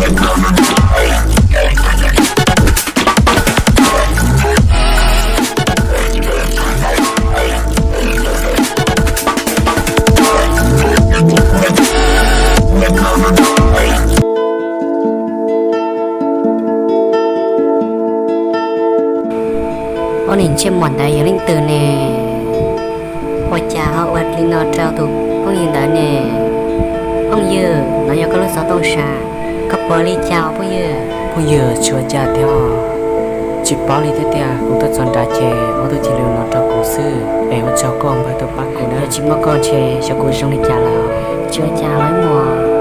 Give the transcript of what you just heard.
Ob niag ntsej muag ntawd yog leej twg ne? Ua cas ho ua li no rau tus phooj ywg ntawd ne? Phooj ywg, no yog koj lub xov tooj sav, koj puas li cas phooj ywg? Phooj ywg, tsis ua cas thiab, tsis paub li thiab tiag. Kuv tuaj txog nrad ces ob tug cia li ua no rau kuv xwb, es ua tsaug koj npawg tuaj pab kuv na. Yog tsis muaj koj ntshe xyov kuv zoo li cas lawm. Tsis ua cas los ib muam.